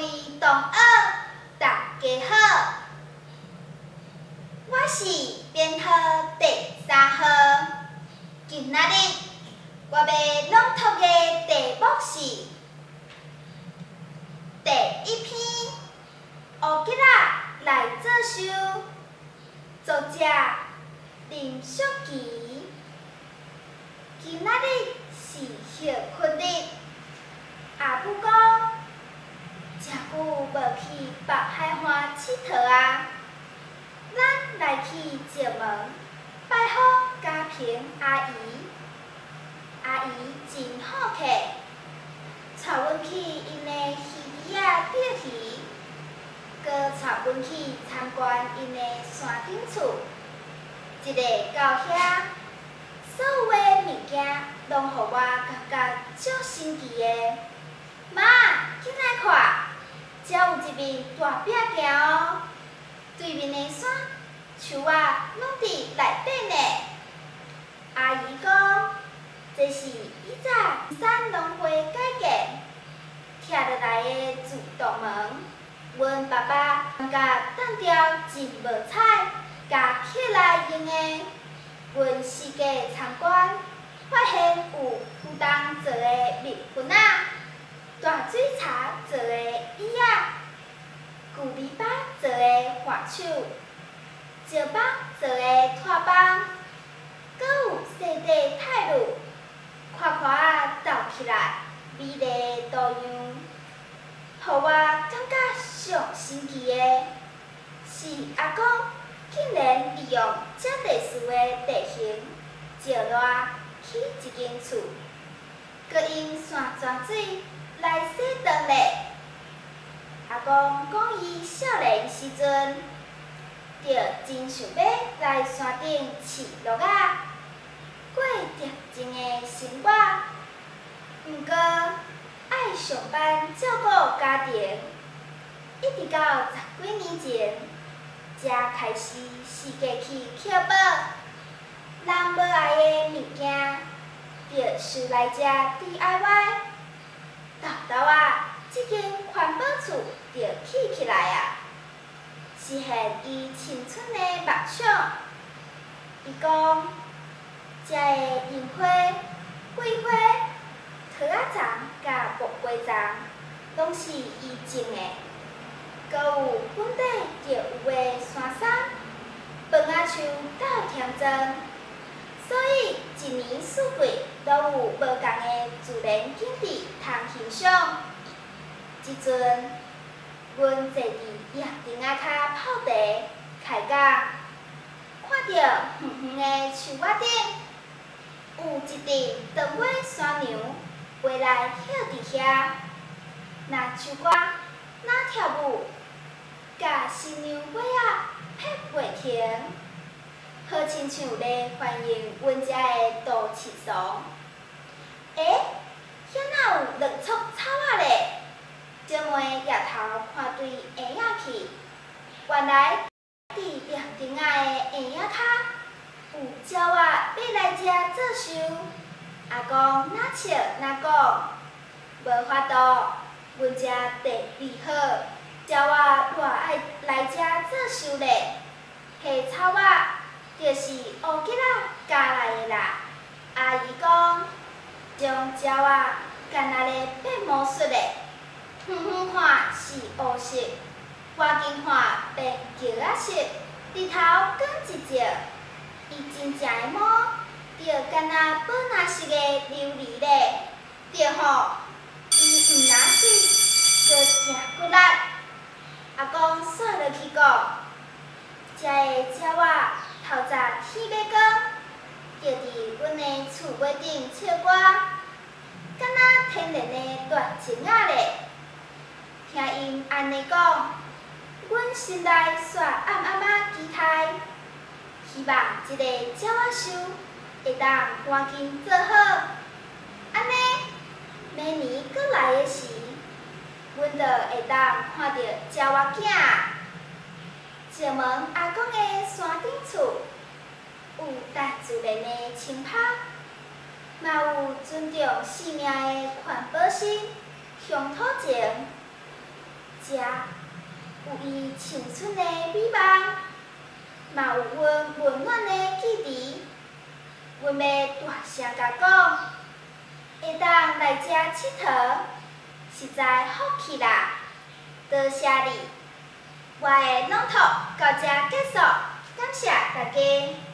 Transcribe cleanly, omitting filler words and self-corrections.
位同學，大家好，我是編號第三號。今仔日我欲朗讀的題目是第一篇《烏吉仔來做岫》，作者林淑琪。今仔日是歇睏日，阿母講，誠久無去北海岸𨑨迌啊，咱來去石門拜訪嘉平阿姨。阿姨真好客，帶阮去𪜶的魚池仔釣魚，閣帶阮去參觀𪜶的山頂厝。一下到遐，所有的物件攏予我感覺足神奇的。媽，緊來看，遮有一面大壁鏡哦，對面的山、樹仔攏佇內底呢。阿姨講，這是以早三農會改建拆落來的自動門。阮爸爸共單調真無彩，共起來用的。阮四界參觀，發現有浮桐做的面粉仔，大水柴做的椅仔，舊籬笆做的扶手，石板做的拖板，閣有細塊泰魯，寬寬仔鬥起來，美麗的圖樣，予我感覺上神奇的是阿公竟然利用遮特殊的地形，石爛起一間厝，閣用山泉水來洗頓咧。阿公講伊少年時陣，就真想欲來山頂飼鹿仔，過恬靜的生活。毋過愛上班照顧家庭，一直到十幾年前，才開始四界去抾寶，人無愛的物件，就收來遮 DIY，沓沓仔，這間環保厝就起起來啊！實現伊青春的夢想。伊講，遮的櫻花、桂花、桃仔欉佮木瓜欉，攏是伊種的。閣有本地特有的山參、飯仔樹鬥添妝，所以一年四季攏有無仝的自然景致通欣賞。這陣，阮坐佇夜亭仔跤泡茶開講，看著遠遠的樹仔頂，有一陣長尾山羊飛來歇佇遐，若唱歌，若跳舞，共新娘尾仔拍袂停，好親像咧歡迎阮遮的都市倯。欸，遐哪有兩束草仔咧？小妹抬頭看對園仔去，原來佇涼亭仔的園仔跤有鳥仔欲來遮做岫。阿公若笑若講，無法度，阮遮地理好，鳥仔偌愛來遮做岫咧。彼草仔就是烏吉仔加來的啦。阿姨講，種鳥仔敢若咧變魔術咧。遠遠看是烏色，倚近看變橘仔色。日頭光一照，伊真正的毛就敢若寶藍色的琉璃咧。對吼，伊毋若媠，閣誠骨力。阿公煞落去講，遮的鳥仔透早天欲光，就佇阮的厝尾頂唱歌，敢若天然的彈琴仔咧。聽𪜶按呢講，阮心內煞暗暗仔期待，希望這个鳥仔岫會當趕緊做好，按呢，明年閣來的時，阮就會當看著鳥仔囝。石門阿公的山頂厝，有大自然的清芳，嘛有尊重生命的環保心、鄉土情。遮有伊青春的美夢，嘛有阮溫暖的記憶。阮欲大聲共講，會當來遮𨑨迌，實在福氣啦！多謝你，我的朗讀到遮結束，感謝大家。